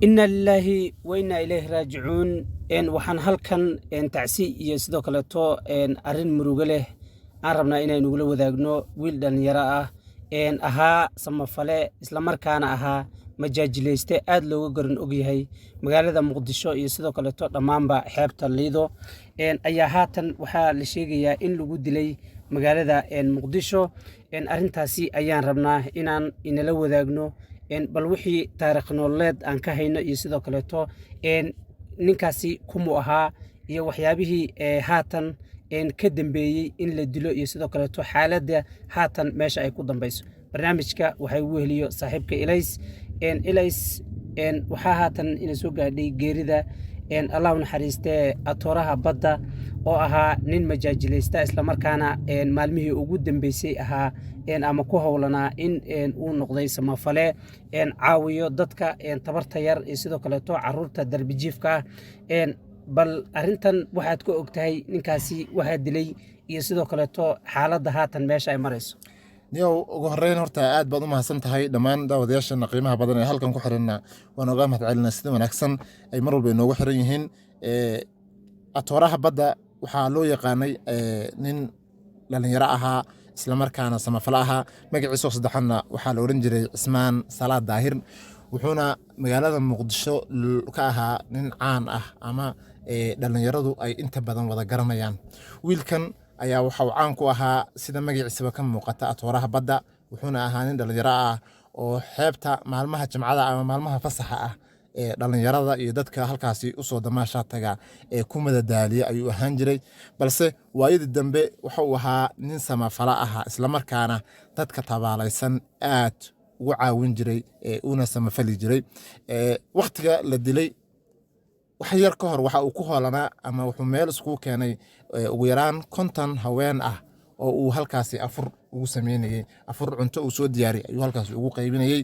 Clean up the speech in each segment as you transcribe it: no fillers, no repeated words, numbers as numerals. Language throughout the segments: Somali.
Inna lilaahi wa inna ilayhi raajicuun. Waxaan halkan tacsi iyo sidoo kaleeto arrin murugo leh aan rabnaa inaynugula wadaagno wiil dhallinyaro ah, ahaa samafale, islamarkaana ahaa majaajilayste aad looga garan ogyahay magaalada Muqdisho iyo sidoo kaleeto dhammaanba xeebta Liido, ayaa haatan waxaa la sheegayaa in lagu dilay magaalada Muqdisho. Arrintaasi ayaan rabnaa inaan inala wadaagno, bal wixii taariikh nololeed aan ka hayno iyo sidoo kaleeto ninkaasi kumuu ahaa iyo waxyaabihii haatan ka dambeeyey in la dilo iyo sidoo kaleeto xaaladda haatan meesha ay ku dambayso. Barnaamijka waxaa igu weheliyo saaxiibka Ilays. Ilays, waxaa haatan ina soo gaadhay geerida, Allah u naxariistee, atooraha badda oo ahaa nin majaajilaysta, islamarkaana maalmihii ugu dambeysay ahaa ama ku howlanaa in uu noqday samafale, caawiyo dadka tabarta yar iyo sidoo kaleeto caruurta darbijiifka ah. Bal arrintan waxaad ka ogtahay ninkaasi waxaa dilay iyo sidoo kaleeto xaaladda haatan meesha ay marayso? Niyow, ugu horeyn horta aad baad u mahadsan tahay. Dhammaan daawadayaashana qiimaha badan ee halkan ku xiranna waan oga mahad celinaa sida wanaagsan ay mar walba inoogu xiran yihiin. Atooraha badda waxaa loo yaqaanay nin dhalinyaro ahaa, islamarkaana samafalo ahaa. Magaciisoo saddexaadna waxaa la odhan jiray Cismaan Salaad Daahir, wuxuuna magaalada Muqdisho ka ahaa nin caan ah ama dhalinyaradu ay inta badan wada garanayaan. Wiilkan ayaa waxa uu caan ku ahaa, sida magaciisaba ka muuqata, atooraha badda, wuxuuna ahaa nin dhalinyaro ah oo xeebta maalmaha Jimcada ama maalmaha fasaxa ah ee dhalinyarada iyo dadka halkaasi usoo damaashaa taga ee ku madadaaliya ayuu ahaan jiray. Balse waayadii dambe waxa uu ahaa nin samafala ahaa, islamarkaana dadka tabaalaysan aad ugu caawin jiray ee una samafali jiray. Waqtiga la dilay wax yar ka hor waxa uu ku hoolanaa ama wuxuu meel iskugu keenay ugu yaraan 50 haween ah oo uu halkaasi afur ugu sameynayey. Afur cunto uu soo diyaariyey ayuu halkaasi ugu qaybinayey.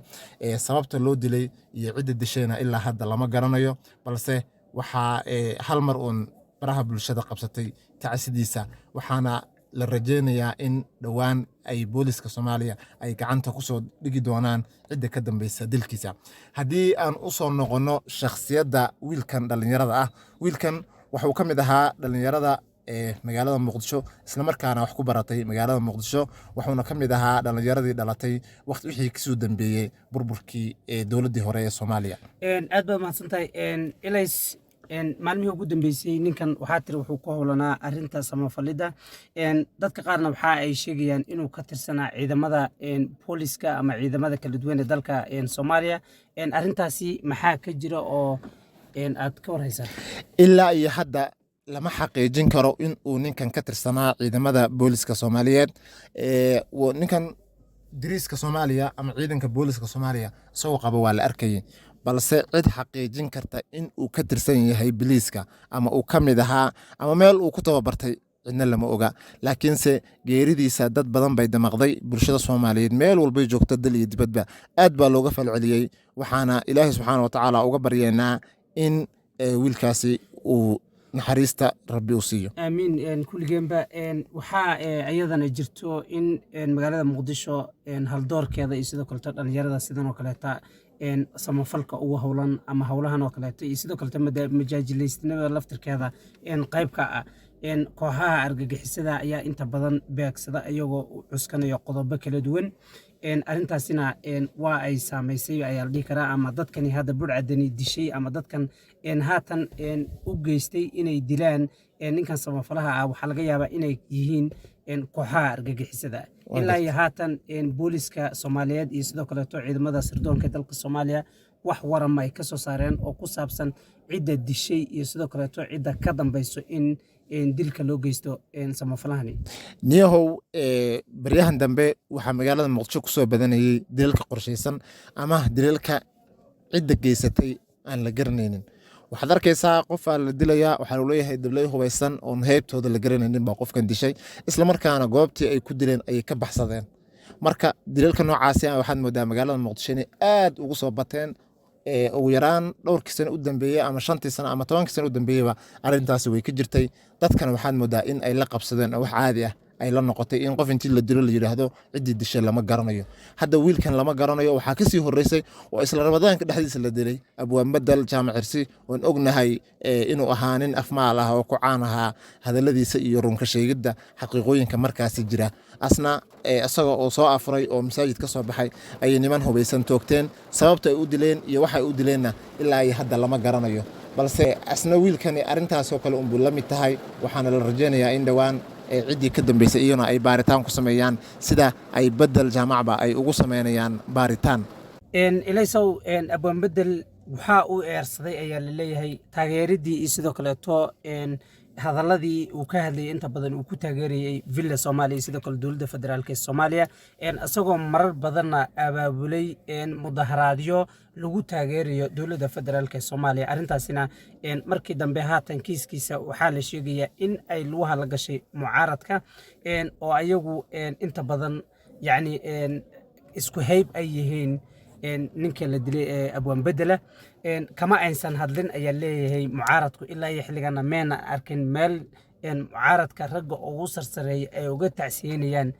Sababta loo dilay iyo cidda dishayna ilaa hadda lama garanayo, balse waxaa hal mar uun baraha bulshada qabsatay tacsidiisa, waxaana la rajeynayaa in dhowaan ay booliska Soomaaliya ay gacanta kusoo dhigi doonaan cidda ka dambeysa dilkiisa. Haddii aan usoo noqonno shakhsiyadda wiilkan dhallinyarada ah, wiilkan wuxuu ka mid ahaa dhallinyarada ee magaalada Muqdisho, islamarkaana wax ku baratay magaalada Muqdisho, wuxuuna ka mid ahaa dhallinyaradii dhalatay waqti wixii kasoo dambeeyey burburkii ee dowladdii hore ee Soomaaliya. Aad baad mahadsan tahay, Ilays. Maalmihii ugu dambeysay ninkan waxaa tiri wuxuu ku howlanaa arrinta samafalidda. Dadka qaarna waxa ay sheegayaan inuu ka tirsanaa ciidamada booliska ama ciidamada kala duwan ee dalka Soomaaliya. Arrintaasi maxaa ka jira oo aad ka warhaysaa? Ilaa iyo hadda lama xaqiijin karo in uu ninkan ka tirsanaa ciidamada booliska Soomaaliyeed. Ninkan diriiska Soomaaliya ama ciidanka booliska Soomaaliya isagoo qaba waa la arkayay, balse cid xaqiijin karta in uu ka tirsan yahay biliiska ama uu ka mid ahaa ama meel uu ku tababartay cidna lama oga. Laakiinse geeridiisa dad badan bay damaqday. Bulshada Soomaaliyeed meel walbay joogto, dal iyo dibadba, aad baa looga falceliyey, waxaana Ilaahay subxaana watacaala uga baryeynaa in wiilkaasi uu naxariista Rabbi u siiyo. Aamiin kulligeenba. Waxaa iyadana jirto in magaalada Muqdisho haldoorkeeda iyo sidoo kaleeto dhalinyarada sidan oo kaleeta samafalka ugu howlan ama howlahan oo kaleeto iyo sidoo kaleeto majaajilaystinimada laftirkeeda qayb ka ah, kooxaha argagixisada ayaa inta badan beegsada iyagoo u cuskanaya qodobo kala duwan. Arrintaasina waa ay saamaysay ayaa la dhihi karaa, ama dadkani hadda budhcadani dishay ama dadkan haatan u geystay inay dilaan ninkan samafalaha ah waxaa laga yaabaa inay yihiin kooxaha argagixisada. Ilaa iyo haatan booliska Soomaaliyeed iyo sidoo kaleeto ciidamada sirdoonka dalka Soomaaliya wax warama ay ka soo saareen oo ku saabsan cidda dishay iyo sidoo kaleeto cidda ka dambayso in dilka loo geysto samafalahani? Niyahow, baryahan dambe waxaa magaalada Muqdisho kusoo badanayey dilalka qorshaysan ama dilalka cidda geysatay aan la garanaynin. Waxaad arkaysaa qofaa la dilayaa, waxaa lagu leeyahay dablay hubaysan oon heybtooda la garanaynin baa qofkan dishay, islamarkaana goobtii ay ku dileen ayay ka baxsadeen. Marka dilalka noocaasi ah waxaad moodaa magaalada Muqdisho inay aad ugu soo bateen ugu yaraan dhowrkii sano u dambeeyey ama 5-tii sano ama 10-kii sano u dambeeyeyba arrintaasi way ka jirtay. Dadkana waxaad moodaa in ay la qabsadeen oo wax caadi ah. Ay la noqotay in qof intii la dilo la yidhaahdo ciddii dishay lama garanayo. Hadda wiilkan lama garanayo. Waxaa kasii horeysay oo isla Ramadaanka dhexdiisa la dilay Abwaan Bedel Jaamac Xirsi, oon ognahay inuu ahaa nin afmaal ah oo ku caan ahaa hadaladiisa iyo runka sheegidda xaqiiqooyinka markaasi jira. Asna isaga oo soo afuray oo masaajid ka soo baxay ayay niman hubaysan toogteen. Sababta ay u dileen iyo waxay u dileenna ilaa iyo hadda lama garanayo, balse asna wiilkani arrintaasoo kale unbuu la mid tahay. Waxaana la rajaynayaa in dhowaan ciddii ka dambeysay iyaguna ay baaritaan ku sameeyaan, sida ay Bedel Jaamacba ay ugu sameynayaan baaritaan. Ilaysow, Abwaan Bedel waxaa uu eersaday ayaa laleeyahay taageeridii iyo sidoo kaleeto hadaladii uu ka hadlayay inta badan uu ku taageerayey Villa Soomaaliya iyo sidoo kale dowladda federaalk ee Soomaaliya, isagoo marar badanna abaabulay mudaharaadyo lagu taageerayo dowladda federaalk ee Soomaaliya. Arrintaasina markii dambe haatan kiiskiisa waxaa la sheegayaa in ay lugaha la gashay mucaaradka, oo ayagu inta badan yacni isku hayb ay yihiin ninka la dilay ee Abwaan Bedela. Kama aysan hadlin ayaa leeyahay mucaaradku ilaa iyo xilligana. Meena arkin meel mucaaradka ragga ugu sarsareeya ay uga tacsiyenayaan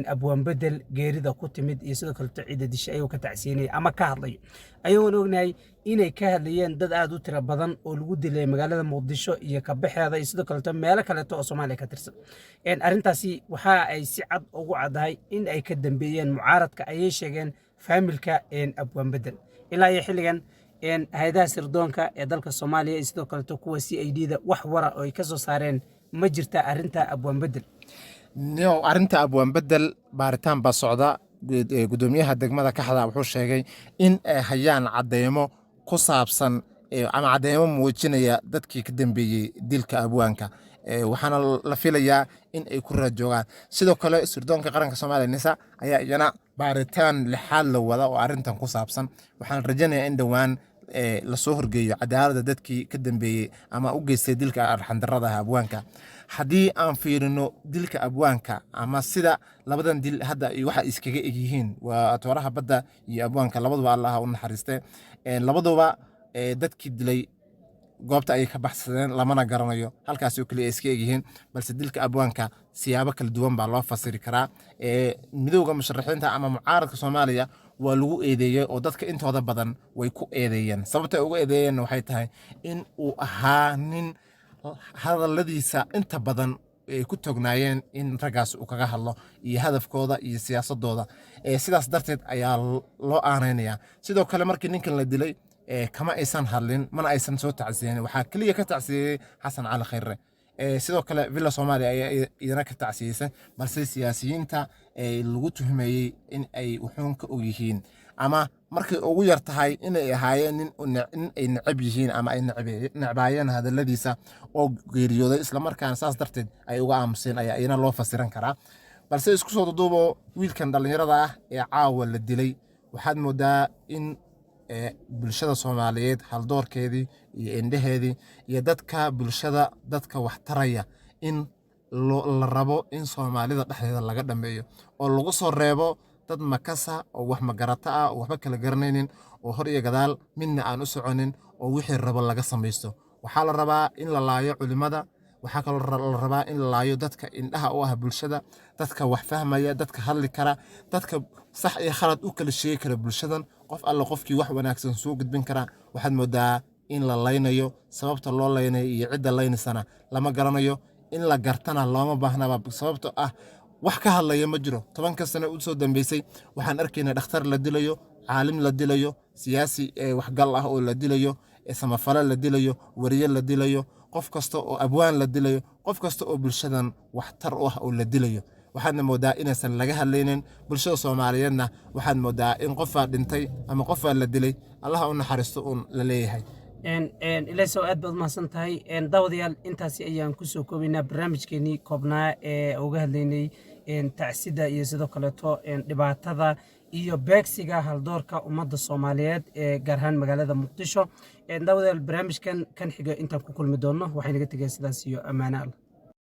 Abwaan Bedel geerida ku timid iyo sidoo kaleto ciida dishay ayagoo ka tacsiyenaya ama ka hadlayo, ayagoon ognahay inay ka hadlayeen dad aad u tiro badan oo lagu dilay magaalada Muqdisho iyo kabaxeeda iyo sidoo kaleto meelo kaleeto oo Soomaaliya ka tirsan. Arrintaasi waxa ay si cad ugu caddahay in ay ka dambeeyeen mucaaradka, ayay sheegeen faamilka Abwaan Bedel. Ilaa iyo xilligan hay-adaha sirdoonka ee dalka Soomaaliya iyo sidoo kaleto kuwa CID da wax wara oo ay ka soo saareen ma jirta arrinta Abwaan Bedel? No, arrinta Abwaan Bedel baaritaan baa socda. Gudoomiyaha degmada Kaxda wuxuu sheegay in ay hayaan cadeymo ku saabsan ama cadeymo muujinaya dadkii ka dambeeyey dilka abwaanka. Waxaana la filayaa in ay ku raad joogaan. Sidoo kale sirdoonka qaranka Soomaaliya, NISA, ayaa iyana baaritaan lixaad la wada oo arrintan ku saabsan. Waxaan rajaynayaa in dhowaan lasoo horgeeyo cadaaladda dadkii ka dambeeyey ama u geystay dilka arxandarrada ah abwaanka. Haddii aan fiirino dilka abwaanka ama sida labadan dil hadda iyo waxa iskaga egyihiin, waa atooraha badda iyo abwaanka, labaduba Allaha u naxariiste. Labaduba dadkii dilay goobta ayay ka baxsadeen, lamana garanayo. Halkaas oo keliya ay iska egyihiin, balse dilka abwaanka siyaabo kala duwan baa loo fasiri karaa. Midowda musharaxiinta ama mucaaradka Soomaaliya waa lagu eedeeyey oo dadka intooda badan way ku eedeeyeen. Sababta ay ugu eedeeyeen waxay tahay in uu ahaa nin hadalladiisa inta badan ay ku tognaayeen in raggaas uu kaga hadlo iyo hadafkooda iyo siyaasadooda. Sidaas darteed ayaa loo aaneynaya. Sidoo kale markii ninkan la dilay kama aysan hadlin, mana aysan soo tacsiyenin. Waxaa keliya ka tacsiyeeyey Xasan Cali Khayre. Sidoo kale Villa Soomaaliya ayaa iyana ka tacsiyeysay, balse siyaasiyiinta lagu tuhmeeyey in ay wuxuun ka og yihiin ama markay ugu yar tahay inay ahaayeen nin ay necab yihiin ama ay necbaayeen hadalladiisa oo geeriyooday, islamarkaana saas darteed ay uga aamuseen, ayaa iyana loo fasiran karaa. Balse isku soo duduubo, wiilkan dhallinyarada ah ee caawa la dilay waxaad moodaa in bulshada Soomaaliyeed haldoorkeedii iyo indheheedii iyo dadka bulshada, dadka wax taraya, in la rabo in Soomaalida dhexdeeda laga dhameeyo oo lagu soo reebo dad makasa oo wax magarata ah oo waxba kala garanaynin oo hor iyo gadaal midna aan u soconin oo wixii rabo laga samaysto. Waxaa la rabaa in la laayo culimada. Waxaa kaloo la rabaa in la laayo dadka indhaha u ah bulshada, dadka wax fahmaya, dadka hadli kara, dadka sax iyo khalad u kala sheegi kara bulshadan. Qof alla qofkii wax wanaagsan soo gudbin kara waxaad moodaa in la laynayo. Sababta loo laynayo iyo cidda laynaysana lama garanayo, in la gartana looma baahnaba, sababto ah wax ka hadlaya ma jiro. 10-ka sano u soo dambeysay waxaan arkaynaa dhakhtar la dilayo, caalim la dilayo, siyaasi waxgal ah oo la dilayo, samafale la dilayo, wariye la dilayo, qof kasta oo abwaan la dilayo, qof kasta oo bulshadan waxtar u ah oo la dilayo. Waxaadna moodaa inaysan laga hadlaynin bulshada Soomaaliyeedna. Waxaad moodaa in qofaa dhintay ama qofaa la dilay, Allaha u naxariisto uun la leeyahay. Ilaysow, aad baad umahadsan tahay. Daawadayaal, intaasi ayaan kusoo koobaynaa barnaamijkeenii koobnaa ee uga hadlaynay tacsida iyo sidoo kaleeto dhibaatada iyo beegsiga haldoorka ummadda Soomaaliyeed ee gaar ahaan magaalada Muqdisho. Daawadayaal, barnaamijkan kan xiga intaan ku kulmi doonno waxay naga tegeen sidaas iyo ammaano Allah.